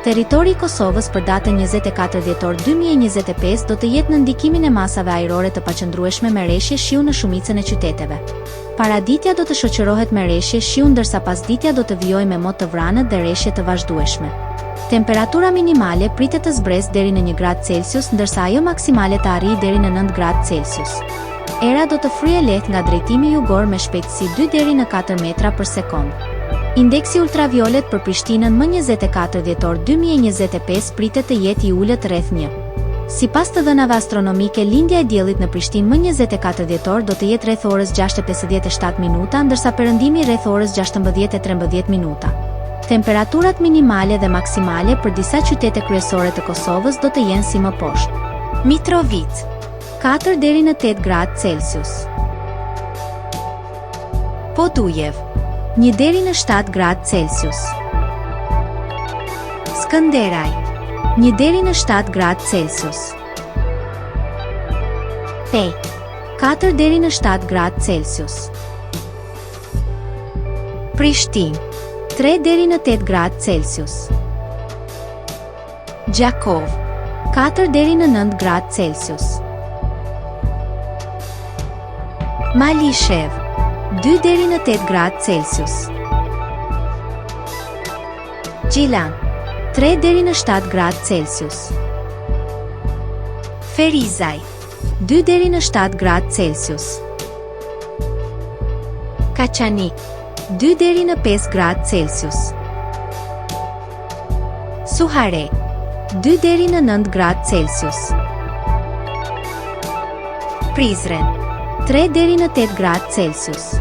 Territori i Kosovës për datën 24 dhjetor 2025 do të jetë nën ndikimin e masave ajrore të paqëndrueshme me reshje shiu në shumicën e qyteteve. Paraditja do të shoqërohet me reshje shiu ndërsa pasditja do të vijojë me mot të vranët dhe reshje të vazhdueshme. Temperatura minimale pritet të zbresë deri në një gradë Celsius ndërsa ajo maksimale të arrijë deri në 9 gradë Celsius. Era do të fryjë lehtë nga drejtimi jugor me shpejtësi dy deri në katër metra për sekondë. Indeksi ultraviolet për Prishtinën më 24 dhjetor 2025 pritet të jetë i ulët rreth një. Sipas të dhënave astronomike lindja e diellit në Prishtinë më 24 dhjetor do të jetë rreth orës 6:57 minuta ndërsa perëndimi rreth orës 16:13 minuta. Temperaturat minimale dhe maksimale për disa qytete kryesore të Kosovës do të jenë si më poshtë. Mitrovicë, 4 deri në 8 gradë Celsius. Podujevë, 1 deri në 7 gradë Celsius. Skënderaj, 1 deri në 7 gradë Celsius. Pejë, 4 deri në 7 gradë Celsius. Prishtinë, 3 deri në 8 gradë Celsius. Gjakovë, 4 deri në 9 gradë Celsius. Malishevë, 2 deri në 8 gradë Celsius. Gjilan, 3 deri në 7 gradë Celsius. Ferizaj, 2 deri në 7 gradë Celsius. Kaçanik, 2 deri në 5 gradë Celsius. Suharekë, 2 deri në 9 gradë Celsius. Prizren, 3 deri në 8 gradë Celsius.